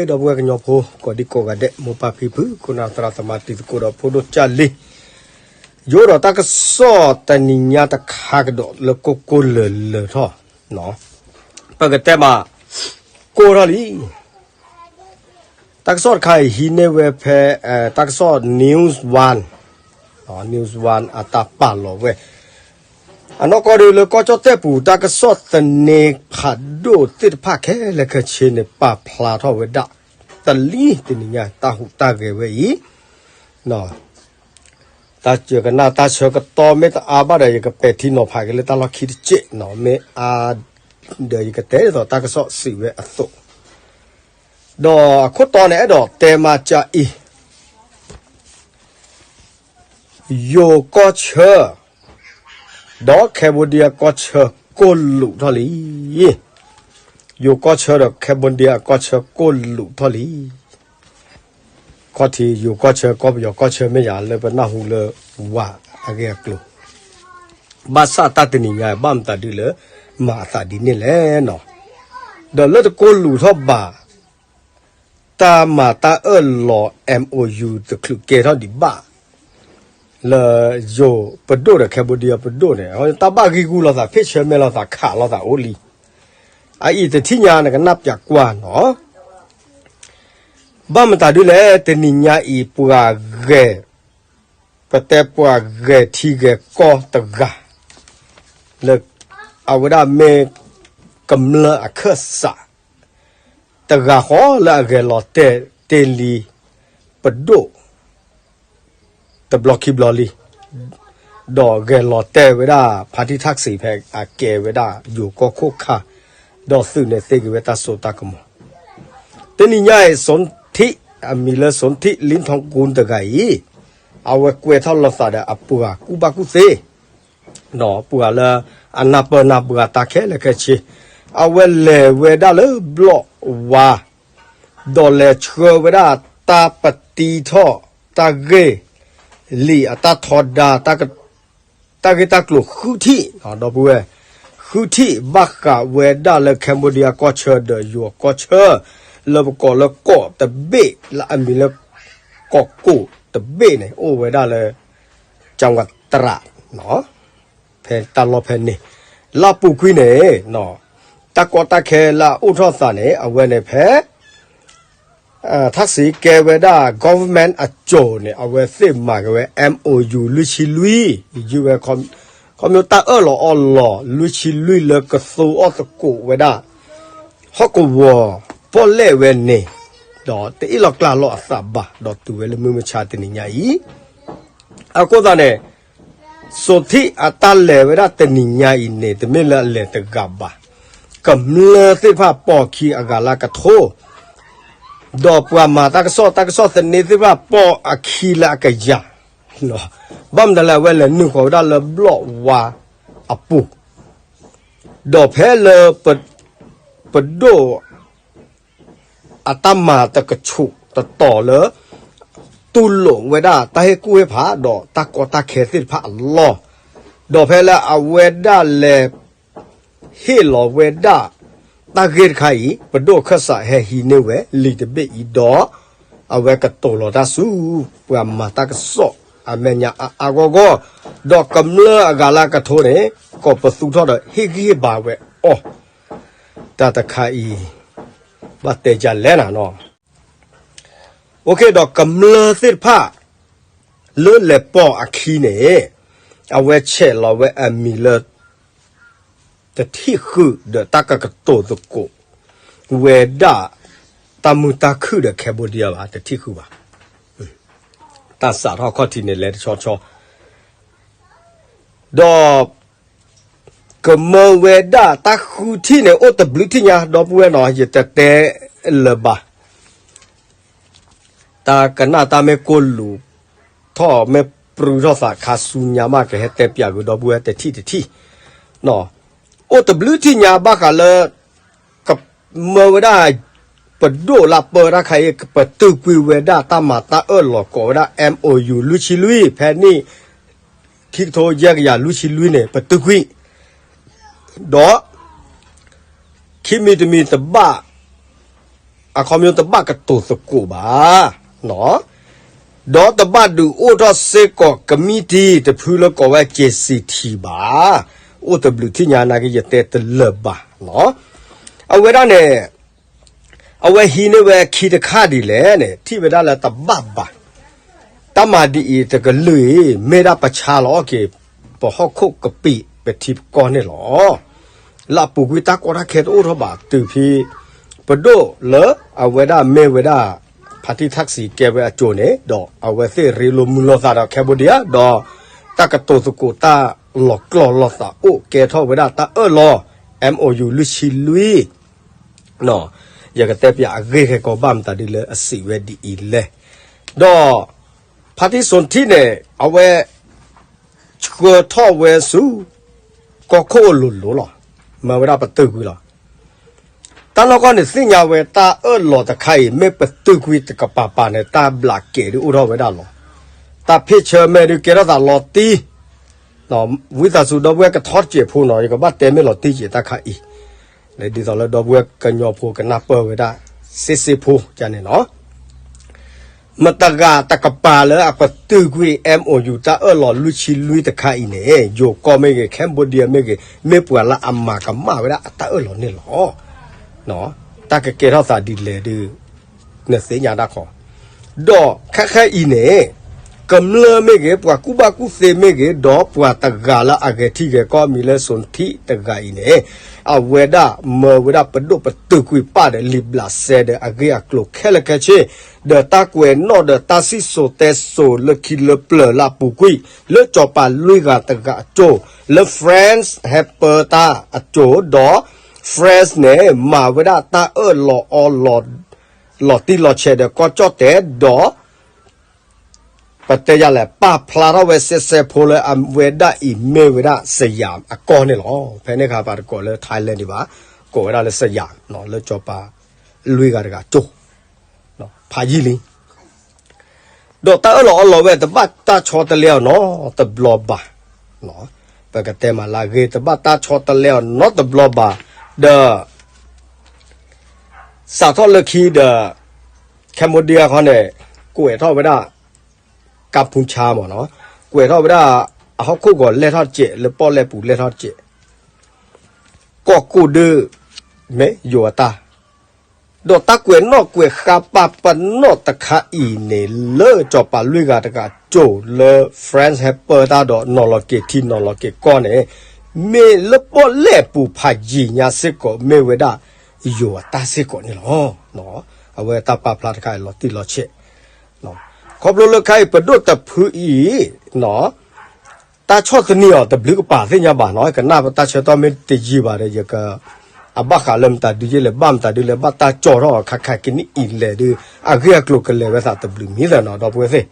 ဒီပုၢ်ဝဲၢ်ကညီဖိ ကိးဒံကိးဂၤဒဲး မိၢ်ပၢ်ဖံဖု ခိၣ်နၢ်သရၣ်သမါတံၤသကိးဒီးဖိဒိၣ်ကၢ်လံၤ, ယအိၣ်ဒီးတၢ်ကစီၣ်တနံၤညါတခါကဒီးလၢကိၢ်ကိၢ်လၢၤလၢၤထီၣ်, ပကတဲမး ကိၢ်ထီၣ်လံ. တၢ်ကစီၣ်တခါအံၤဟံးန့ၢ်ဝဲဖဲ တၢ်ကစီၣ် News One, News One အတၢ်ပာ်လီၤဝဲ အနီၢ်ကီၢ်ဒုးလၢကီၢ်ကၠီၣ်တဲၣ်ပူၤ တၢ်ကစီၣ်သန့ဖးဒိၣ်သ့ၣ်တဖၣ်ခဲလၢာ်ခဲဆ့န့ၣ် ပာ်ဖျါထီၣ်ဝဲဒၣ် တလံၤတနံၤညါ တၢ်ဟူးတၢ်ဂဲၤဝဲအံၤ, တၢ်စၢၤကနၣ်တၢ်ဆၢကတီၢ်မ့ၢ်တအါဘၣ်ဒီး ယကပဲာ်ထံနီၤဖးက့ၤလၢတၢ်လီၢ်ခံတစဲးနီၤ, မ့ၢ်အါဒီးယကတဲဒ်သိးတၢ်ကစီၣ်စံးဝဲအသိး, ဒီးအခိၣ်တီန့ၣ် အဲၣ်ဒိးတဲမးကအံၤ ယိၤကီၢ်ဆၢ ဒီး Cambodia ကီၢ်ဆၢကိၢ်လူးထီၣ်လံ. ယိၤကီၢ်ဆၢဒီး Cambodia အကီၢ်ဆၢကိၢ်လူးထီၣ်လံ. ခီၣ်ထံးယိၤကီၢ်ဆၢ ကီၢ်ပယီၤကီၢ်ဆၢမ့ၢ်ယၤလၢပနၢ်ဟူလၢဝၤအဂ့ၢ်အကျိၤ, ဘၣ်ဆၣ်တၢ်တနံၤညါ ဘၣ်မတၤဒုလၢ မၤအသးဒ်န့ၣ်လဲၣ်နီၤ, ဒီးလၢတကိၢ်လူးထီၣ်ဘၣ် တၢ်မၤတၢ်အၢၣ်လီၤ MOU တချုးကဲထီၣ်ဒံးဘၣ် လၢယိၤပဒိၣ်ဒီး Cambodia ပဒိၣ်န့ၣ် တၢ်ဘၣ်ဂံၢ်ဂူၢ်လိာ်သး ဖ့ၣ်ဆၢမဲာ်လိာ်သး ခးလိာ်သးအိၣ်လံ. အအံၤတထံၣ်ညါနကနၣ်ပၠးကွၢ်နီၤ, ဘၣ်မတၤဒုလဲၣ် တနံၤညါအံၤ ပှၤဂဲၤ ပတဲပှၤဂဲၤထံဂဲၤကီၢ်တဂၤ လၢ အဝဲဒၣ်မ့ၢ်ကမျၢၢ်အခၢၣ်စး တဂၤဃီလၢအဂဲၤလီၤတဲာ်တ့ၢ်လံ ပဒိၣ် တဘျီခံဘျီလံ, ဒီးဂဲၤလီၤတဲာ်ဝဲဒၣ် ဖါတံၢ်ထၣ်စံးဖဲအကဲဝဲဒၣ်ယိၤကီၢ်ခိၣ်ခါ, ဒီးသုးန့ၣ်သ့က့ၤဝဲတၢ်စိတၢ်ကမီၤ, တနံၤညါအံၤ စိထံး အမံၤလၢစိထံး လံထီၣ်ကူတဂၤအံၤ, အဝဲကွဲးထီၣ်လိာ်သးဒီးအပှၤကူၣ်ဘၣ်ကူၣ်သ့ ဒီးပှၤလၢအနၢ်ပၢၢ်နၢ်ပှၤတၢ်ခဲလၢာ်ခဲဆ့, အဝဲလဲၤဝဲဒၣ်လၢဘျီၣ်ဝါ, ဒီးလဲၤဆှၢဝဲဒၣ်တၢ်ပတံထီၣ် တၢ်ဂ့ၢ် လံာ်အတၢ်ထီဒါ တၢ်ဂ့ၢ်တၢ်ကျိၤဃုထံၣ်, ဒီပုၢ်ဝဲၢ်, ဃုထံၣ်ဘၣ်ဃးဝဲဒၣ်လၢ Cambodia ကီၢ်ဆၢဒီးယိၤကီၢ်ဆၢ, လၢပကိးလၢကီးတဘ့ၣ် လၢအမံၤလၢ ကီးကိးတဘ့ၣ်န့ၣ် အိၣ်ဝဲဒၣ်လၢ ကၠၣ်ဝးတရး ဖဲတၢ်လီၢ်ဖဲန့ၣ်, လၢအပူၤကွံာ်န့ၣ် တၢ်ကီတၢ်ခဲလၢအအိၣ်ထီၣ်သးန့ၣ် အဝဲန့ၣ်ဖဲ ထၣ်စံးကဲဝဲဒၣ် government အစိၤန့ၣ် အဝဲသ့ၣ်မၤက့ၤဝဲ MOU လွံၢ်ဆံလွံၢ်, ယုၢ်ဝဲ ခီဖျိတၢ်အၢၣ်လီၤအီလီၤ လွံၢ်ဆံလွံၢ်လၢကသိအီၣ်သကိးဝဲဒၣ် ဟီၣ်ကဝီၤပီၣ်လဲၣ်ဝဲန့ၣ်, ဒီးတအ့ၣ်လိာ်ကျါလိာ်အသးဘၣ် ဒီးတုၤဝဲလၢမုၢ်မဆါတနံၤညါအံၤ, အဃိသတးန့ၣ် စိထံးအတၢ်လဲၤဝဲဒၣ်တနံၤညါအံၤန့ၣ် တမ့ၢ်လၢအလဲၤတဂၤဘၣ်. ကမျၢၢ်သ့ၣ်တဖၣ်ပိာ်အခံအဂၤလၢအကထိ, ဒီးပှၤမၤတၢ်ကစီၣ် တၢ်ကစီၣ်သန့သ့ၣ်တဖၣ်ပိာ်အခံလၢအကယၤ, ဘၣ်မနုၤလဲၣ် အဝဲလဲၤနုာ်ဃီၤဝဲဒၣ်လၢဘျီၣ်ဝါအပူၤ, ဒီးဖဲလၢ ပဒိၣ် အတၢ်မၤတကဆူးတတီၤလၢ တူၢ်လိာ်ဝဲဒၣ်တၢ်ဟ့ၣ်ကူၣ်ဟ့ၣ်ဖး ဒီးတၢ်ကီတၢ်ခဲသ့ၣ်တဖၣ်အလီၢ်, ဒီးဖဲလၢအဝဲဒၣ်လဲၤ ဟ့ၣ်လီၤဝဲဒၣ် တၢ်ဂ့ၢ်တခါအံၤ ပဒိၣ်အခၢၣ်စးဟဲဟံးန့ၢ်ဝဲလံာ်တဘ့ၣ်အံၤဒီး အဝဲကတိၤလီၤတၢ်ဆူ ပှၤမၤတၢ်ကစီၣ်အမဲာ်ညါအါအါဂီၢ်ဂီၢ်, ဒီးကမျၢၢ်အဂၤလၢအကထိန့ၣ် ကိးပသူထီၣ်ဒီးဟ့ၣ်ဂံၢ်ဟ့ၣ်ဘါဝဲအီၤ, တၢ်တခါအံၤ ဘၣ်တဲယလဲၣ်နၤနီၤ. အိၣ်ခ့ ဒီးကမျၢၢ်သ့ၣ်တဖၣ် လၢလဲၤပိာ်အခံန့ၣ် အဝဲဆဲးလီၤဝဲအမံၤလၢ တထံၣ်ဃုာ်ဒီးတၢ်ကကတိၤသကိး ဝဲဒၣ် တၢ်မုာ်တၢ်ခုၣ်ဒီး Cambodia ဘၣ် တထံၣ်ဃုာ်ဘၣ်. တၢ်စးထီၣ်ခီၣ်ထံးန့ၣ် လဲၤတဆီဆီ ဒီး ကမၢဝဲဒၣ်တၢ်ဃုထံၣ်န့ၣ် အိၣ်တဘျုးထံၣ်ညါ ဒီပုၢ်ဝဲၢ်နီၤ ယတတဲလၢၤဘၣ်. တၢ်ကနၣ်တၢ်မ့ၢ်ကိၢ်လူးထီၣ် မ့ၢ်ပြူထီၣ်သးခါဆူညါမး ကဟဲတဲပၠးကွံာ်ဒီပုၢ်ဝဲၢ်တထံၣ်တထံၣ်, အိၣ်တဘျုးထံၣ်ညါဘၣ်ဃးလၢ ကမၢဝဲဒၣ် ပဒိၣ်လၢပၢတၢ်ခါအံၤ ပတုာ်ကွံာ်ဝဲဒၣ်တၢ်မၤတၢ်အၢၣ်လီၤကိးဝဲဒၣ် MOU လွံၢ်ဆံလွံၢ် ဖဲနံၣ် ခံကထိယဲၢ်ကယၤလွံၢ်ဆံလွံၢ်န့ၣ် ပတုာ်ကွံာ်, ဒီး ခံမံၤတမံၤတဘၣ် အခီပညီတဘၣ်ကတိၤသကိးဘၣ်, ဒီးတဘၣ်ဒုးအိၣ်ထီၣ်စ့ၢ်ကီးကမံးတံာ်တဖုလၢကိးဝဲ က့စံထံ ဘၣ်, အိၣ်တဘျုးထံၣ်ညါနာ်က့ ယတဲတလၢာ်ဘၣ်, အဝဲဒၣ်န့ၣ် အဝဲဟံးန့ၢ်ဝဲခံတခါဒ်လဲၣ်န့ၣ် ထံၣ်ဝဲဒၣ်လၢတဘၣ်ဘၣ်, တၢ်မၤဒ်အံၤတကလုာ်အံၤ မ့ၢ်ဒၣ်ပဆါလီၤက့ၤ ပဟီၣ်ခိၣ်ကပံာ်ပထံပကီၢ်န့ၣ်လီၤ. လၢအပူၤကွံာ်တၢ်ကီတၢ်ခဲတအိၣ်ထီၣ်ဘၣ်တုၤဖဲ ပဒိၣ်လၢအဝဲဒၣ်မ့ၢ်ဝဲဒၣ် ဖါတံၢ်ထၣ်စံးကဲဝဲအစိၤန့ၣ် ဒီးအဝဲသ့ၣ်ရ့လိာ်မုာ်လိာ်သးဒီး Cambodia ဒီး တၢ်ကတိၤသကိးတၢ်လီၤကျိာ်လီၤသးအိၣ်ကဲထီၣ်ဝဲဒၣ်တၢ်အၢၣ်လီၤ MOU လွံၢ်ဆံလွံၢ် ယကတဲပၠးအဂ့ၢ်ခဲကိးဘၣ်မတၤဒ်လၢအစံးဝဲဒ်အံၤလဲၣ်, ဒီး ဖါတံၢ်စိထံန့ၣ် အဝဲ ဆှၢထီၣ်ဝဲဆူ ကီၢ်ခိၣ်အလိၤလိၤလီၤ. မၤဝဲဒၣ်ပတုာ်ကွံာ်လီၤ. တၢ်နီၢ်ကီၢ်န့ၣ် သ့ၣ်ညါဝဲတၢ်အၢၣ်လီၤတခါအံၤ မ့ၢ်ပတုာ်ကွံာ်တကပၤပၤန့ၣ် တၢ်ဘျးကဲဒုးအိၣ်ထီၣ်ဝဲဒၣ်လီၤ. တၢ်ဖ့ၣ်ဆၢမဲာ်ဒုးကဲထီၣ်သးလီၤတံၢ် ဝံသးစူၤဒီပုၢ်ဝဲၢ်ကထီၣ်တစဲးဖိနီၤ ယကဘၣ်တဲမ့ၢ်လီၤတံၢ်က့ၤတၢ်ခါအံၤ, ဒ်သိးလၢဒီပုၢ်ဝဲၢ်ကညီဖိကနၢ်ပၢၢ်ဝဲဒၣ် စ့စ့ဖိကန့ၣ်နီၤ မတဂၤတကပၤလၢအပတုာ်ကွံာ် MOU တၢ်အၢၣ်လီၤလွံၢ်ဆံလွံၢ်တခါအံၤန့ၣ် ယိၤကီၢ်မ့ၢ်ဂ့ၤ Cambodia မ့ၢ်ဂ့ၤ မ့ၢ်ပှၤလၢအမၤကမၣ်ဝဲဒၣ်အတၢ်အၢၣ်လီၤန့ၣ်လီၤ. တၢ်ကကဲထီၣ်သးဒ်လဲၣ်ဒုး နသ့ၣ်ညါတၢ်ခီ, ဒီးခဲခဲအံၤန့ၣ် ကမျၢၢ်မ့ၢ်ဂ့ၤ ပှၤကူၣ်ဘၣ်ကူၣ်သ့မ့ၢ်ဂ့ၤ ဒီးပှၤတဂၤလၢအဂဲၤထံဂဲၤကီၢ်မံၤလၢစိထံတဂၤအံၤန့ၣ် အဝဲဒၣ်မၢဝဲဒၣ်ပဒိၣ်ပတုာ်ကွံာ်ပာ်ဒီးလံာ်ဘျးစဲဒီးအဂ့ၢ်အကျိၤခဲလၢာ်ခဲဆ့ ဒီးတၢ်ကွဲးနီၣ်ဒီးတၢ်စံၣ်စိၤတဲစိၤလၢခံလၢပျၢၤလၢအပူၤကွံာ် လၢစီၤပၤလွံၢ်ဂၤတဂၤအစိၤ လၢ France ဟဲပၢတၢ်အစိၤ ဒီး France န့ၣ် မၤဝဲဒၣ်တၢ်အၢၣ်လီၤအီလီၤ လီၤတံၢ်လီၤဆဲးဒီးကီၢ်ကၠီၣ်တဲၣ်ဒီး ပတဲယၤလဲၣ် ပာ်ဖျါထီၣ်ဝဲစဲစဲဖိလၢအဝဲဒၣ်အံၤမ့ၢ်ဝဲဒၣ် စယၤအကီၢ်န့ၣ်လီၤ. ဖဲန့ၣ်အခါပှၤတကိးလၢ Thailand ဒံးဘၣ်, ကိးဝဲဒၣ်လၢစယၤ လၢစီၤပၤလွံၢ်ဂၤတဂၤအစိၤ ဖးယံာ်လံ ဒီးတၢ်အၢၣ်လီၤအီလီၤဝဲ တဘၣ်တၢ်ဆီတလဲအီၤနီတဘျီဘၣ်. ပကတဲမးလၢအဂ့ၢ် တဘၣ်တၢ်ဆီတလဲအီၤနီတဘျီဘၣ်, ဒီး စးထီၣ်လၢခံဒီး Cambodia ခီန့ၣ် ကွဲးထီၣ်ဝဲဒၣ် ကၢ်ဖူဆါမ့ၢ်နီၤ, ကွဲးထီၣ်ဝဲဒၣ် အဟီၣ်ခိၣ်ဂီၤလဲၢ်ထီၣ်စဲး လၢပီၣ်လဲၣ်ပူၤလဲၢ်ထီၣ်စဲး ကီၢ်ကိၢ်ဒုး မ့ၢ်ယိၤအတၢ်, ဒီးတၢ်ကွဲးနီၣ်ကွဲးဃါပာ်ပနီၣ်တခါအံၤန့ၣ် လၢစီၤပၤလွံၢ်ဂၤတဂၤအစိၤလၢ France ဟဲပၢတၢ်ဒီးနီၤလီၤက့ၤထံနီၤလီၤက့ၤကီၢ်န့ၣ် မ့ၢ်လၢပီၣ်လဲၣ်ပူၤဖးယံာ်ညါစ့ၢ်ကီး မ့ၢ်ဝဲဒၣ်ယိၤအတၢ်စ့ၢ်ကီးန့ၣ်လီၤ. အဝဲတၢ်ပာ်ဖျါတခါအံၤလီၤတံၢ်လီၤဆဲး ခီဖျိလၢခဲအံၤပဒိၣ်တဖုအံၤ တၢ်ဆီၣ်သနံးအီၤတဘျုးကပၤသ့ၣ်ညါဘၣ်နီၤ, ကနၣ်ပတၢ်ဆၢကတီၢ်မ့ၢ်တယံာ်ဘၣ်ဒီး ယက အဘၣ်ဃးလၢမတၤဒုးယဲလဲၣ် ဘၣ်မတၤဒုးလဲၣ် ဘၣ်တၢ်ကၠီထီၣ်ခါခါကနံၣ်အံၤလဲၣ်ဒုး အဂ့ၢ်အကျိၤကလဲၤဝဲသးတဘျုးမံၤသနီၤ ဒီပုၢ်ဝဲၢ်သ့ၣ်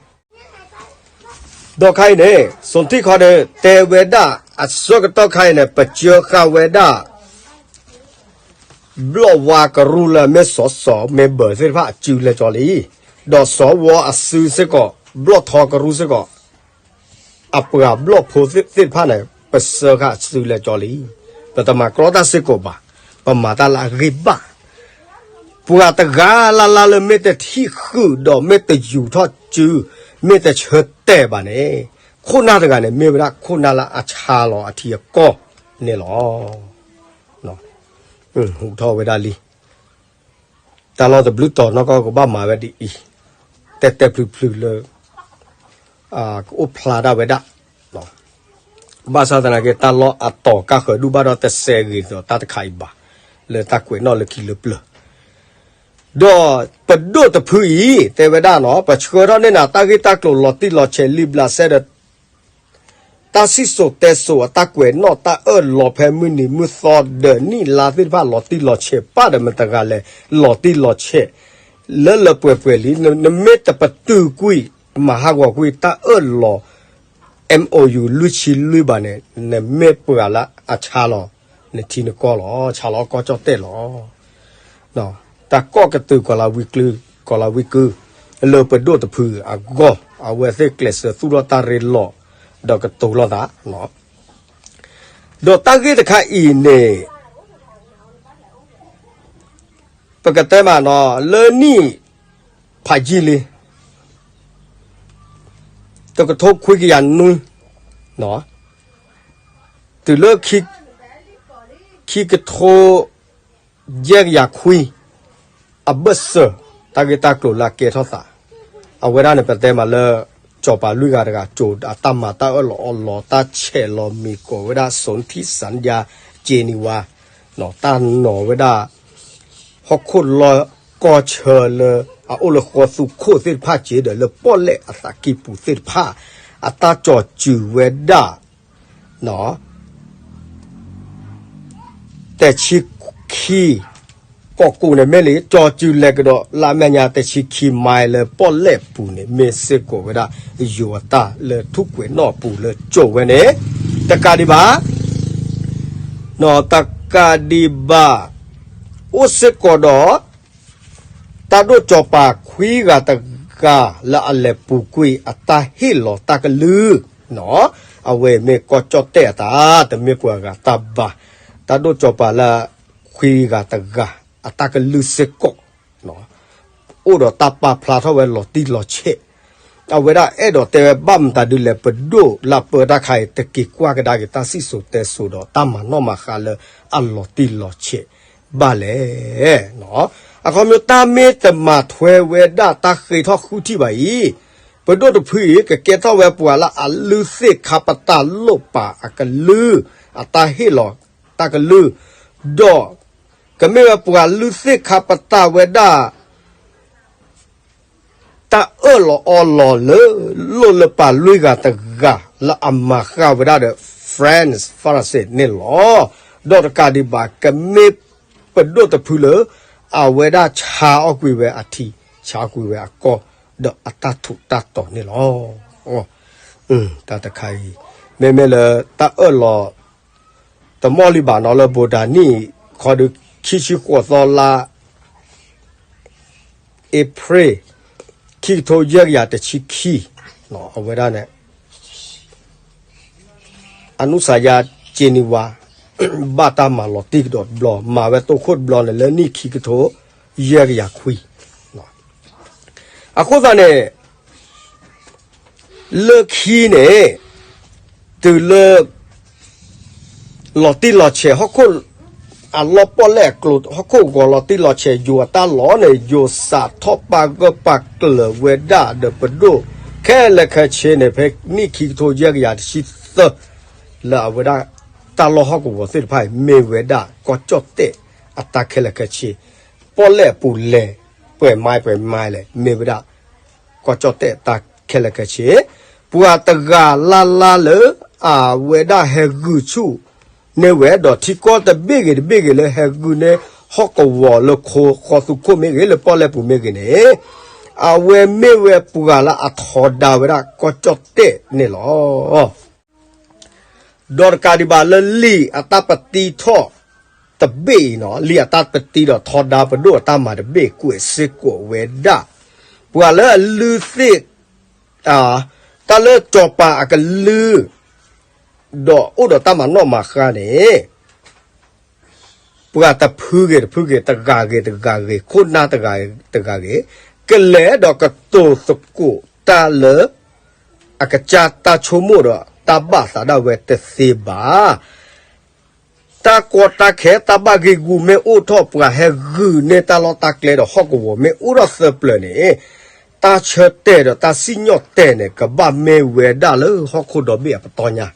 ဒီးခါအံၤန့ၣ် စိထံခီဒီး တဲဝဲဒၣ်အဆၢကတီၢ်ခါအံၤန့ၣ် ပစၢဃာ်ဝဲဒၣ် ဘျီၣ်ဝါကရူၢ်လၢအမ့ၢ်စီၤစီၤ member သ့ၣ်တဖၣ်အစုလဲၤကၠီလံ, ဒီးစီၤဝီအစုစ့ၢ်ကီး ဘျီၣ်ထီကရူၢ်စ့ၢ်ကီး အပှၤဘျီၣ်ဖိသ့ၣ်တဖၣ်န့ၣ် ပစၢဃာ်စုလဲၤကၠီလံ. ပတမၤကြီတၢ်စ့ၢ်ကီးဘၣ်, ပမၤတၢ်လၢအဂ့ၢ်ဘၣ်. ပှၤတဂၤလၢ်လၢ်လၢမ့ၢ်တထံၣ်ဃုာ်ဒီးမ့ၢ်တယူၤထီၣ်စု မ့ၢ်တဆၢတဲာ်ဘၣ်န့ၣ် ခိၣ်နၢ်တဂၤန့ၣ် မ့ၢ်ဝဲဒၣ်ခိၣ်နၢ်လၢအဆါလီၤအထံအကီၢ်န့ၣ်လီၤ. ဟူးထီၣ်ဝဲဒၣ်လံ တၢ်လီၢ်တဘျုးတီၤနီၢ်ကီၢ်ကဘၣ်မၤဝဲဒ်အံၤ, တဲတဲဖျုးဖျုးလၢ ကအိၣ်ဖျါဒၣ်ဝဲဒၣ်, ဘၣ်ဆၣ်သနာ်က့ တၢ်လီၢ်အတီၤကၢ်ဃၢၤဒုၣ်ဘၣ်ဒီးတစဲးဂ့ၤဒီးတၢ်တခါအံၤဘၣ်, လၢတၢ်ကွဲးနီၣ်လၢခံလၢပျၢၤ ဒီးပဒိၣ်တဖုအံၤ တဲဝဲဒၣ်နီၤ ပဆှၢထီၣ်န့ၢ်နၤတၢ်ဂ့ၢ်တၢ်ကျိၤလီၤတံၢ်လီၤဆဲးလံာ်ဘျးစဲဒီး တၢ်စံၣ်စိၤတဲစိၤအတၢ်ကွဲးနီၣ်တၢ်အၢၣ်လီၤဖဲမုၢ်နံၤမုၢ်သီဒီးနံၣ်လါသ့ၣ်တဖၣ်လီၤတံၢ်လီၤဆဲး ပၢ်ဒီးမတဂၤလဲၤလီၤတံၢ်လီၤဆဲး လၢလၢပှဲၤပှဲၤလံ နမ့ၢ်တပတုာ်ကွံာ် မၤဟးဂီၤကွံာ်တၢ်အၢၣ်လီၤ MOU လွံၢ်ဆံလွံၢ်ဘၣ်န့ၣ် နမ့ၢ်ပှၤလၢအဆါလီၤ နထံနကီၢ်လီၤ ဆါလီၤကီၢ်ကၠီၣ်တဲၣ်လီၤ. တၢ်ကိးကတုာ်ကီၤလၤဝံကုၢ် ကီၤလၤဝံကုၢ် လၢပဒိၣ်တဖုအဂီၢ် အဝဲသ့ၣ်ကျဲးစၢးသူၣ်ထီၣ်တၢ်ရ့လိာ် ဒီးကတိၤလိာ်သး ဒီးတၢ်ဂ့ၢ်တခါအံၤန့ၣ် ပကတဲမးနီၤ လၢနံၣ်ဖးယံာ်လံ တကထိခွံကယၤနွံ တုၤလၢ ခံကထိ ယဲၢ်ကယၤခွံ အဘၢၣ်စၢၤ တၢ်ဂ့ၢ်တၢ်ကျိၤလၢအကဲထီၣ်သး အဝဲဒၣ်န့ၣ် ပတဲမးလၢ စီၤပၤလွံၢ်ဂၤတဂၤ ကၠိၤအတၢ်မၤတၢ်အၢၣ်လီၤအီလီၤ တၢ်ဆဲးလီၤမံၤကိးဝဲဒၣ် စိၣ်ထံၣ်စၣ်ယါ က့နံၤဝါ တၢ်နီၤဝဲဒၣ် ဟီၣ်ခိၣ်လီၢ်ကီၢ်ဆၢလၢ အအိၣ်လၢဃီသူခိၣ်သ့ၣ်တဖၣ်က့ဒီး လၢပီၣ်လဲၣ်အသးကံၢ်ပူၤသ့ၣ်တဖၣ် အတၢ်ကၠီၤစုၤဝဲဒၣ် တဆံခံ ကီၢ်ကိးန့ၣ်မ့ၢ်လံ ကၠီၤစုၤလဲၤကဒီးလၢအမဲာ်ညါ တဆံခံ မံၤလၢပီၣ်လဲၣ်ပူၤန့ၣ် မ့ၢ်စ့ၢ်ကီးဝဲဒၣ် ယိၤအတၢ်လၢထူၣ်ကွဲးနီၣ်ပူၤလၢကၠိၤဝဲန့ၣ် တကးဒံးဘၣ် တကးဒံးဘၣ် အိၣ်စ့ၢ်ကီးဒီး တၢ်ဒိၣ်စီၤပၤခွံဂၤတဂၤလၢအလဲၤပူၤကွံာ်အတၢ်ဟ့ၣ်လီၤတၢ်ကလုၢ် အဝဲမ့ၢ်ကီၢ်ကၠီၣ်တဲၣ်အတၢ် တမ့ၢ်ပှၤဂၤတၢ်ဘၣ် တၢ်ဒိၣ်စီၤပၤလၢခွံဂၤတဂၤ အတၢ်ကလုၢ်စ့ၢ်ကီး အိၣ်ဒီးတၢ်ပာ်ဖျါထီၣ်ဝဲလီၤတံၢ်လီၤဆဲး အဝဲဒၣ်အဲၣ်ဒိးတဲဝဲဘၣ်မတၤဒုလဲၣ် ပဒိၣ်လၢပၢတၢ်ခါအံၤ တက့ၤကွၢ်ကဒါက့ၤတၢ်စံၣ်စိၤတဲစိၤဒီးတၢ်မၤနီၣ်မၤဃါလၢအလီၤတံၢ်လီၤဆဲးဘၣ်လဲၣ် အခီပညီတၢ်မ့ၢ်တမၤထွဲဝဲဒၣ်တၢ်ဃ့ထီၣ်ဃုထံၣ်ဘၣ်အံၤ ပဒိၣ်တဖုအံၤ ကကဲထီၣ်ဝဲပှၤလၢအလုၢ်သ့ၣ်ခါပတာ်လိၣ်ပာ်အကလုၢ် အတၢ်ဟ့ၣ်လီၤတၢ်ကလုၢ် ဒီး ကမ့ၢ်ဝဲပှၤလုၢ်သ့ၣ်ခါပတာ်ဝဲဒၣ် တၢ်အၢၣ်လီၤအီလီၤလၢ လိၣ်လၢပှၤလွံၢ်ဂၤတဂၤ လၢအမၤဃၣ်ဝဲဒၣ်ဒီး France ဖရၣ်စ့ၣ်န့ၣ်လီၤ. ဒီးတကးဒံးဘၣ် ကမ့ၢ်ပဒိၣ်တဖုလၢ အဝဲဒၣ်ဆါအီၣ်ကွံာ်ဝဲအထံ ဆါအီၣ်ကွံာ်ဝဲအကီၢ် ဒီးအတၢ်ထူးတၢ်တီၤန့ၣ်လီၤ. တၢ်တခါအံၤ မ့မ့ၢ်လၢတၢ်အၢၣ်လီၤ တမီၢ်လံဘၣ်နီၤလၢဘိးဒၣ်နံၣ် ခီဒု ခံဆံဃိးသီလါ အ့ဖြ့ၣ် ခံကထိယဲၢ်ကယၤတဆံခံ အဝဲဒၣ်န့ၣ် အနုစၤယါ က့နံၤဝါ ဘၣ်တၢ်မၤလီၤတံၢ်ကဒီးတဘျီ မၤဝဲတိခိၣ်တဘျီန့ၣ် လၢနံၣ်ခံကထိ ယဲၢ်ကယၤခွံ အဃိသတးန့ၣ် လၢခံန့ၣ် တုၤလၢ လီၤတံၢ်လီၤဆဲး ဟီၣ်ခိၣ် အလီၢ်ပီၣ်လဲၣ်အကျိၤ ဟီၣ်ခိၣ်ဂီၤလီၤတံၢ်လီၤဆဲး ယိၤအတၢ်လီၢ်န့ၣ် ယိၤစးထီၣ်ပာ်ဂၢၢ်ပာ်ကျၢၤဝဲဒၣ်ဒီးပဒိၣ် ခဲလၢာ်ခဲဆ့န့ၣ် ဖဲနံၣ်ခံကထိယဲၢ်ကယၤတဆံသၢ လၢအဝဲဒၣ် တၢ်လီၢ်ဟီၣ်ကဝီၤသ့ၣ်တဖၣ်အံၤ မ့ၢ်ဝဲဒၣ်ကီၢ်ကၠီၣ်တဲၣ်အတၢ်ခဲလၢာ်ခဲဆ့ ပီၣ်လဲၣ်အပူၤလဲၣ် ပှဲၤမါပှဲၤမါလဲၣ် မ့ၢ်ဝဲဒၣ် ကီၢ်ကၠီၣ်တဲၣ်တၢ်ခဲလၢာ်ခဲဆ့ ပှၤတဂၤလၢ်လၢ်လၢ အဝဲဒၣ်ဟဲဂုာ်ဆူၣ်န့ၢ်ဝဲဒီးထံကီၢ်တဘ့ၣ်ဂ့ၤတဘ့ၣ်ဂ့ၤလၢဟဲဂုာ်န့ၢ်ဟီၣ်ကဝီၤလၢခိဃီသူခိၣ်မ့ၢ်ဂ့ၤ လၢပီၣ်လဲၣ်ပူၤမ့ၢ်ဂ့ၤန့ၣ် အဝဲမ့ၢ်ဝဲပှၤလၢအထီဒါဝဲဒၣ်ကီၢ်ကၠီၣ်တဲၣ်န့ၣ်လီၤ. ဒီးတကးဒံးဘၣ်လၢလံာ်အတၢ်ပတံထီၣ်တဘ့ၣ်အံၤနီၤ လံာ်အတၢ်ပတံဒီးထီဒါပဒိၣ်အတၢ်မၤတဘ့ၣ် ကွဲးစ့ၢ်ကီးဝဲဒၣ် ပှၤလၢအလုၢ်သ့ၣ် တၢ်လၢစီၤပၤအကလုၢ် ဒီးအိၣ်ဒီးတၢ်မၤနီၣ်မၤဃါန့ၣ် ပှၤတဖုဂ့ၤတဖုဂ့ၤ တဂၤဂ့ၤတဂၤဂ့ၤ ခိၣ်နၢ်တဂၤတဂၤဂ့ၤ ကလဲၤဒီးကတိၤသကိးတၢ်လၢ အကစၢ်တၢ်ဆိကမိၣ်ဒီးတၢ်ဘၣ်သးဒၣ်ဝဲတသ့ဘၣ်. တၢ်ကီတၢ်ခဲတၢ်ဘၣ်ဂ့ၢ်ဂူာ်မ့ၢ်အိၣ်ထီၣ် ပှၤဟဲဂုာ်န့ၢ်တၢ်လီၢ်တၢ်ကျဲဒီးဟီၣ်ကဝီၤမ့ၢ်အိၣ်ထီၣ်သၢပျၢၤန့ၣ် တၢ်ဆၢတဲာ်ဒီးတၢ်စံၣ်ညီၣ်တဲာ်န့ၣ် ကဘၣ်မ့ၢ်ဝဲဒၣ်လၢဟီၣ်ခိၣ်ဒီဘ့ၣ်အပတီၢ်ညါ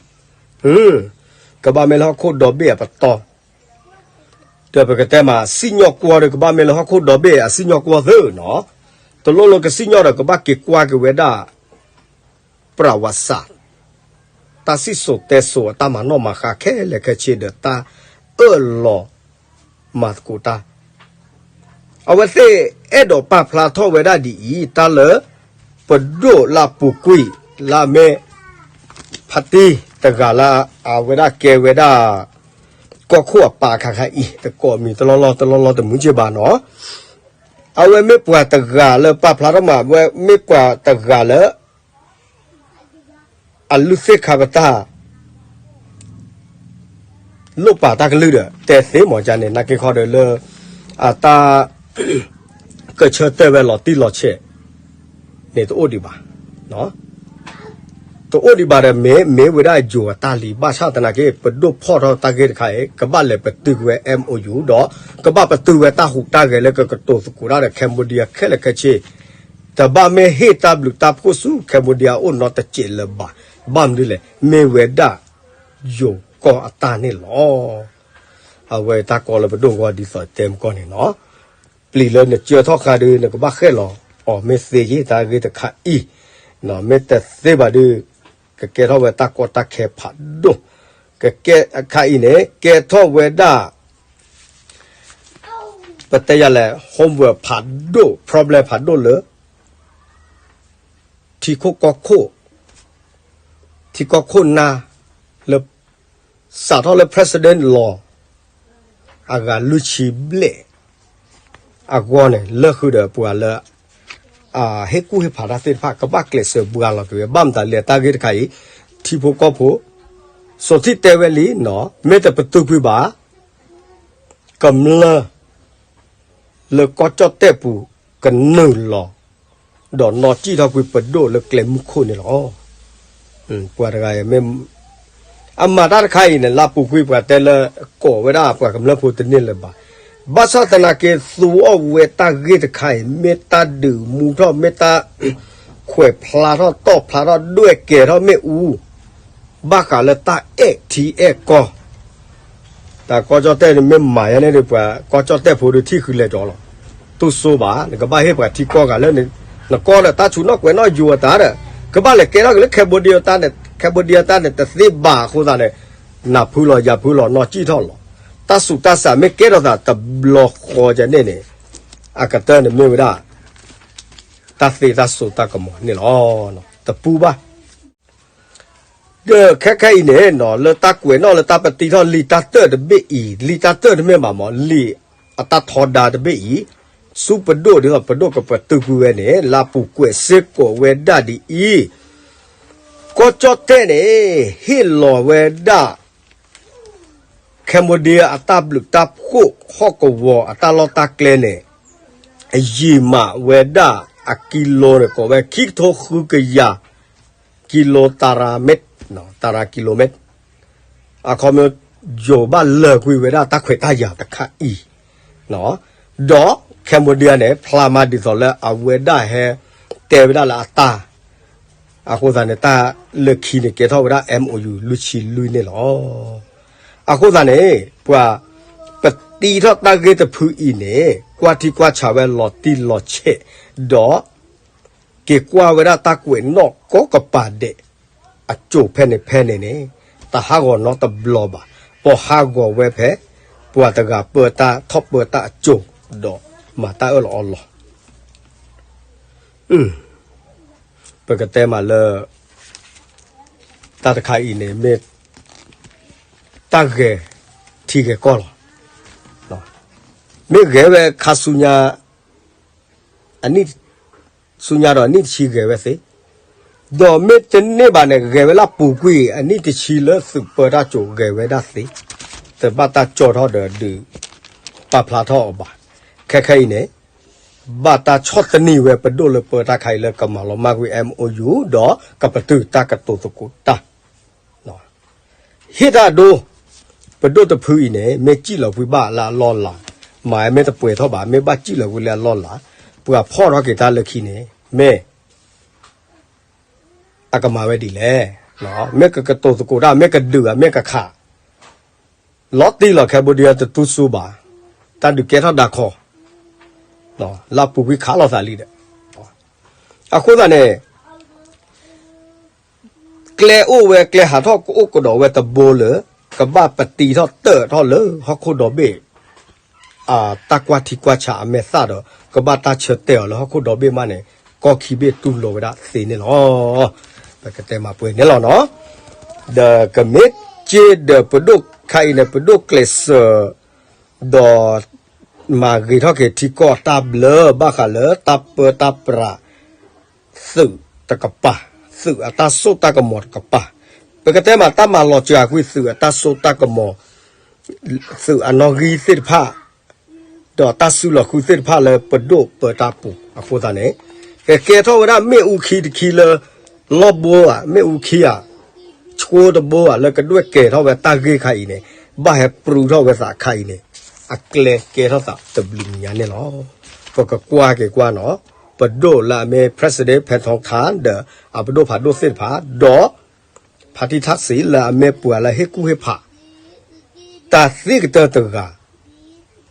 ကဘၣ်မ့ၢ်လၢဟီၣ်ခိၣ်ဒီဘ့ၣ်အပတီၢ် ဒီးပကတဲမး စံၣ်ညီၣ်ကွီၢ်ဒီးကဘၣ်မ့ၢ်လၢဟီၣ်ခိၣ်ဒီဘ့ၣ်အစံၣ်ညီၣ်ကွီၢ်သ့နီၤ, တလိၣ်လၢကစံၣ်ညီၣ်ဒီးကဘၣ်က့ၤကွၢ်က့ၤဝဲဒၣ် ပြၢဝးစး တၢ်စံၣ်စိၤတဲစိၤအတၢ်မၤနီၣ်မၤဃါခဲလၢာ်ခဲဆ့ဒီးတၢ်အၢၣ်လီၤမၤသကိးတၢ် အဝဲသ့ၣ်အဲၣ်ဒိးပာ်ဖျါထီၣ်ဝဲဒၣ်ဒ်အံၤ တၢ်လၢ ပဒိၣ်လၢအပူၤကွံာ် လၢအမ့ၢ် ဖါတံၢ်တဂၤလၢ အဝဲဒၣ်ကဲဝဲဒၣ် ကီၢ်ခိၣ်အပၢ်ခါခါအံၤ တကိးမံၤတလီၢ်လီၢ်တလီၢ်လီၢ်တမုာ်က့ဘၣ်နီၤ, အဝဲမ့ၢ်ပှၤတဂၤလၢပာ်ဖျါထီၣ်မး အဝဲမ့ၢ်ပှၤတဂၤလၢ အလုၢ်သ့ၣ်ခါပတာ် လိၣ်ပာ်တၢ်ကလုၢ်ဒီး တဲသ့မ့ၢ်ကန့ၣ် နာ်က့ခီဒီးလၢ အတၢ် ကဆၢတဲာ်ဝဲလီၤတံၢ်လီၤဆဲးန့ၣ်တအိၣ်ဒံးဘၣ်. တအိၣ်ဒံးဘၣ်ဒီး မ့ၢ်မ့ၢ်ဝဲဒၣ်ယိၤအတၢ်လံ ဘၣ်ဆၣ်သနာ်က့ ပဒိၣ်ဖီၣ်ထီၣ်တၢ်ဂ့ၢ်တခါအံၤ ကဘၣ်လဲၤပတုာ်ကွံာ်ဝဲ MOU ဒီး ကဘၣ်ပတုာ်ဝဲတၢ်ဟူးတၢ်ဂဲၤလၢကကတိၤသကိးတၢ်ဒီး Cambodia ခဲလၢာ်ခဲဆ့ တဘၣ်မ့ၢ်ဟ့ၣ်တၢ်ဘျုးတၢ်ဖှိၣ်ဆူ Cambodia အအိၣ်နီတစဲးလၢၤဘၣ်. ဘၣ်မနုၤလဲၣ် မ့ၢ်ဝဲဒၣ်ယိၤကီၢ်အတၢ်န့ၣ်လီၤ. အဝဲတၢ်ကီလၢပဒိၣ်ဂီၤဒ်သိးတဲမကီၢ်န့ၣ်နီၤ ပျံၤလၢနကၢထီၣ်ဃာ်ဒီး နကဘၣ်ဃဲၣ်လီၤအီၤ မ့ၢ်သ့ယ့ၢ်တၢ်ဂ့ၢ်တခါအံၤ, မ့ၢ်တသ့ဘၣ်ဒီး ကကဲထီၣ်ဝဲတၢ်ကီတၢ်ခဲဖးဒိၣ်, ကကဲအခါအံၤန့ၣ် ကဲထီၣ်ဝဲဒၣ် ပတဲယၤလဲၣ် homework ဖးဒိၣ် problem ဖးဒိၣ်လၢ ထံခိၣ်ကီၢ်ခိၣ်, ထံကီၢ်ခိၣ်နၢ်လၢ စးထီၣ်လၢ president လီၤ အဂၤလွံၢ်ဆံဘျဲၣ် အဂီၢ်န့ၣ် လၢဃုာ်ဒီးပှၤလၢ ဟ့ၣ်ကူၣ်ဟ့ၣ်ဖးတၢ်သ့ၣ်တဖၣ် ကဘၣ်ကျဲးစၢးဘှါလီၤက့ၤဝဲ ဘၣ်မတၤလဲၣ်တၢ်ဂ့ၢ်တခါအံၤ ထံဖိကီၢ်ဖိ စိာ်ထံတဲဝဲလံနီၤ မ့ၢ်တပတုာ်ကွံာ်ဘၣ် ကမျၢၢ် လၢကီၢ်ကၠီၣ်တဲၣ်ပူၤ ကနုာ်လီၤ ဒီးနီၣ်စံၣ်ထီၣ်ကွံာ်ပဒိၣ်လၢကျဲမုၢ်ခိၣ်န့ၣ်လီၤ. ပှၤတဂၤအံၤမ့ၢ် အမၤတၢ်တခါအံၤန့ၣ် လၢပူၤကွံာ်ပှၤတဲလၢ ကိးဝဲဒၣ်ပှၤကမျၢၢ်ဖိတန့ၢ်လၢၤဘၣ်. ဘၣ်ဆၣ်သနာ်က့ သူအီၣ်ဝဲတၢ်ဂ့ၢ်တခါအံၤ မ့ၢ်တၢ်ဒုးမူထီၣ် မ့ၢ်တၢ်ခွဲးဖျါထီၣ် တီၣ်ဖျါထီၣ် ဒွဲၣ်ကဲထီၣ်မ့ၣ်အူ ဘၣ်ဃးလၢတၢ်အဲၣ်ထံအဲၣ်ကီၢ် တၢ်ကီၢ်ကၠီၣ်တဲၣ်န့ၣ် မ့ၢ်မၤယါန့ၣ်ဒီး ပှၤကီၢ်ကၠီၣ်တဲၣ်ဖိဒီးထံၣ်ဃုလဲၤဒီးလီၤ. တူၢ်စိဘၣ် နကဘၣ်ဟ့ၣ်ပှၤထံကီၢ်ဂၤလၢ နကီၢ်ဒီးတၢ်ဆူးနီၣ်ကွဲးနီၣ်ယိၤအတၢ်ဒီး ကဘၣ်လဲၤကဲထီၣ်က့ၤလၢ Cambodia တၢ်န့ၣ် Cambodia တၢ်န့ၣ် တသ့ဘၣ်အဃိသတးန့ၣ် နၢ်ဖုလီၤယၢ်ဖုလီၤ နီၣ်စံၣ်ထီၣ်လီၤ. တၢ်ဆူးတၢ်ဆါမ့ၢ်ကဲထီၣ်သးတဘျီဃီကန့ၣ်န့ၣ် အကတၢၢ်န့ၣ်မ့ၢ်ဝဲဒၣ် တၢ်သ့တၢ်စိတၢ်ကမီၤန့ၣ်လီၤ. တပူၤဘၣ် ဒီးခဲခဲအံၤန့ၣ် လၢတၢ်ကွဲးနီၣ်လၢတၢ်ပတံထီၣ်လံာ်တၢ်တၢၢ်တဘ့ၣ်အံၤ လံာ်တၢ်တၢၢ်တမ့ၢ်ဘၣ်မး လံာ်အတၢ်ထီဒါတဘ့ၣ်အံၤ ဆူပဒိၣ်ဒ်သိးပဒိၣ်ကပတုာ်ကွံာ်ဝဲန့ၣ် လၢအပူၤကွဲးစ့ၢ်ကီးဝဲဒၣ်ဒ်အံၤ, ကီၢ်ကၠီၣ်တဲၣ်န့ၣ် ဟ့ၣ်လီၤဝဲဒၣ် Cambodia အတၢ်ဘျုးတၢ်ဖှိၣ်ဟီၣ်ကဝီၤအတၢ်လီၢ်တၢ်ကျဲန့ၣ် အယံာ်မးဝဲဒၣ်အကံလိန့ၣ် ကိးဝဲခံကထိဃုကယၤ ကံလိ tara meter, tara kilometer အခီပညီ ယိၤဘၣ်လၢာ်ကွံာ်ဝဲဒၣ်တၢ်ခွဲးတၢ်ယာ်တခါအံၤ, ဒီး Cambodia န့ၣ် ဖျါမးဒ်သိးလၢအဝဲဒၣ်ဟဲတဲဝဲဒၣ်လၢအတၢ် အဃိသတးန့ၣ် တၢ်လၢခံန့ၣ် ကဲထီၣ်ဝဲဒၣ် MOU လွံၢ်ဆံလွံၢ်န့ၣ်လီၤ. အဃိသတးန့ၣ် ပှၤပတံထီၣ်တၢ်ဂ့ၢ်တဖုအံၤန့ၣ် ကွၢ်ထံကွၢ်ဆးဝဲလီၤတံၢ်လီၤဆဲး, ဒီးက့ၤကွၢ်ဝဲဒၣ်တၢ်ကွဲးနီၣ်ကိးကပၤဒဲး အစိၤဖဲန့ၣ်ဖဲန့ၣ်န့ၣ် တဟးဂီၤနီတဘျီဘၣ်. ပဟးဂီၤဝဲဖဲ ပှၤတဂၤပၢတၢ်ထီၣ်ပၢတၢ်အစိၤ ဒီးမၤတၢ်အၢၣ်လီၤအီလီၤ ပကတဲမးလၢ တၢ်တခါအံၤန့ၣ် မ့ၢ်တၢ်ဂဲၤထံဂဲၤကီၢ်လီၤ. မ့ၢ်ဂဲၤဝဲခါဆူညါ အနံၣ် ဆူညါဒီးအနံၣ်တဆံဂဲၤဝဲသ့, ဒီးမ့ၢ်တန့ၢ်ဘၣ်န့ၣ် ဂဲၤဝဲလၢပူၤကွံာ် အနံၣ်တဆံလၢသုးပၢတၢ်စိၤဂဲၤဝဲဒၣ်သ့, တဘၣ်တၢ်ကၠီထီၣ်ဒီးဒုးပာ်ဖျါထီၣ်အီၤဘၣ်. ခဲခဲအံၤန့ၣ် ဘၣ်တၢ်ဆီၣ်သနံးဝဲပဒိၣ်လၢပၢတၢ်ခါအံၤလၢကမၤလီၤမၢ်ကွံာ် MOU ဒီးကပတုာ်တၢ်ကတိၤသကိးတၢ် ဟ့ၣ်တၢ်အဒိ, ပဒိၣ်တဖုအံၤန့ၣ် မ့ၢ်စံၣ်လီၤကွံာ်ဘၣ်လၢအလီၢ်လၤ, မၤမ့ၢ်တပှဲၤထီၣ်ဘၣ်, မ့ၢ်ဘၣ်စံၣ်လီၤကွံာ်လၢအလီၢ်လၤ, ပှၤဖီၣ်ထီၣ်က့ၤတၢ်လၢခံန့ၣ် မ့ၢ် အကမၤဝဲဒ်လဲၣ်. မ့ၢ်ကကတိၤသကိးတၢ်, မ့ၢ်ကဒုးဧါ, မ့ၢ်ကခး, လီၤတံၢ်လီၤ Cambodia တတူၢ်စူဘၣ်, တၢ်ဒုးကဲထီၣ်ဒၣ်ခီ, လၢပူၤကွံာ်ခးလိာ်သးလံဒီး, အဃိသတးန့ၣ် ကျဲအိၣ်ဝဲ ကျဲဟးထီၣ်ကအိၣ်ကဒီးဝဲတဘိလၢ ကဘၣ်ပတံထီၣ်တၢၢ်ထီၣ်လၢဟီၣ်ခိၣ်ဒီဘ့ၣ် အတၢ်ကွၢ်ထံကွၢ်ဆးအမဲာ်သၣ်ဒီး ကဘၣ်တၢ်ဆၢတဲာ်အီၤလၢဟီၣ်ခိၣ်ဒီဘ့ၣ်မးန့ၣ် ကီၢ်ခံဘ့ၣ်တူၢ်လိာ်ဝဲဒၣ်သ့န့ၣ်လီၤ. ပကတဲမၤပှဲၤန့ၣ်လီၤနီၤ. ဒီးကမ့ၢ်က့ၤဒီးပဒိၣ်ခါအံၤန့ၣ် ပဒိၣ်ကျဲးစၢး ဒီး မၤဂ့ၤထီၣ်က့ၤထံကီၢ်တၢ်ဘျၢဘၣ်ဃးလၢတၢ်ပၢတၢ်ပြး သုးတကပၤ, သုးအတၢ်စိတၢ်ကမီၤတကပၤ, ပကတဲမးတၢ်မၤလီၤစှၤကွံာ်သုးအတၢ်စိတၢ်ကမီၤ, သုးအနီၣ်ဂံၢ်သ့ၣ်တဖၣ် ဒီးတၢ်စုလီၤဃုသ့ၣ်တဖၣ်လၢပဒိၣ်ပၢတၢ်ပူၤအဃိသတးန့ၣ်, ကကဲထီၣ်ဝဲဒၣ်မ့ၣ်အူခံတခံလၢ လီၢ်ဘိဧါ, မ့ၣ်အူခံဧါ, ဆိတဘိဧါ လၢကဒွဲၣ်ကဲထီၣ်ဝဲတၢ်ဂ့ၢ်ခါအံၤန့ၣ်, ဘၣ်ဟဲပြူထီၣ်ဝဲသးခါအံၤန့ၣ်, အကျဲကဲထီၣ်သးတဘျုးညါန့ၣ်လီၤ. ပကကွၢ်က့ၤကွၢ်နီၤ, ပဒိၣ်လၢအမ့ၢ် President ဖဲထီထါ ဒီးအပဒိၣ်ဖးဒိၣ်သ့ၣ်တဖၣ်, ဒီး ဖါတံၢ်ထၣ်စံး လၢအမ့ၢ်ပှၤလၢဟ့ၣ်ကူၣ်ဟ့ၣ်ဖး တၢ်သ့ၣ်ကတၢၢ်တဂၤ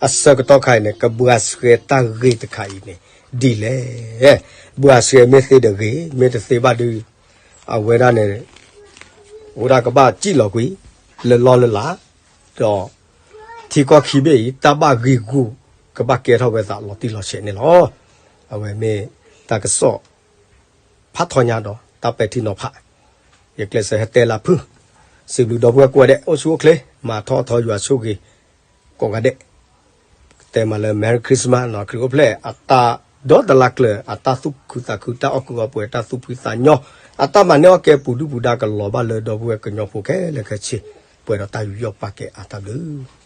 အဆၢကတီၢ်ခါအံၤန့ၣ် ကဘှါဆှဲတၢ်ဂ့ၢ်တခါအံၤန့ၣ် ဒ်လဲၣ်. ဘှါဆှဲမ့ၢ်သ့ဒီးဂ့ၤ, မ့ၢ်တသ့ဘၣ်ဒီး အဝဲဒၣ်န့ၣ် အိၣ်ဒၣ်ကဘၣ်စံၣ်လီၤကွံာ် လၢလီၢ်လၢလး, ဒီး ထံကီၢ်ခံဘ့ၣ်အံၤ တၢ်ဘၣ်ဂံၢ်ဂူာ် ကဘၣ်ကဲထီၣ်ဝဲသးလီၤတံၢ်လီၤဆဲးန့ၣ်လီၤ. အဝဲမ့ၢ်တၢ်ကစီၣ် ဖးထီညါဒီး တၢ်ပဲာ်ထံနီၤဖး, ယကျဲးစၢးဟဲတဲလၢဖုၣ်, စံးဘျုးဒီပုၢ်ဝဲၢ်ကိးဂၤဒဲး အိၣ်ဆူၣ်အိၣ်ချ့ မၤထီၣ်ထီယွၤဆိၣ်ဂ့ၤ ကိးဂၤဒဲး, တဲမးလၢ Merry Christmas နီၤ, ခရံာ်အိၣ်ဖျဲၣ်အတၢ်ဒီတလါကျၢၤ အတၢ်သူၣ်ခုသးခု တၢ်အီၣ်ကုာ်အီပှဲၤ တၢ်သူၣ်ဖှံသးညီ, အတၢ်မၤန့ၢ်အီၣ်ကဲပူၤဒုၣ်ပူၤဒါ ကလီၤဘၣ်လၢဒီပုၢ်ဝဲၢ်ကညီဖိခဲလၢာ်ခဲဆ့, ပှဲၤဒီးတၢ်ယူးယီၣ်ပာ်ကဲအါတၢ်ဘျုး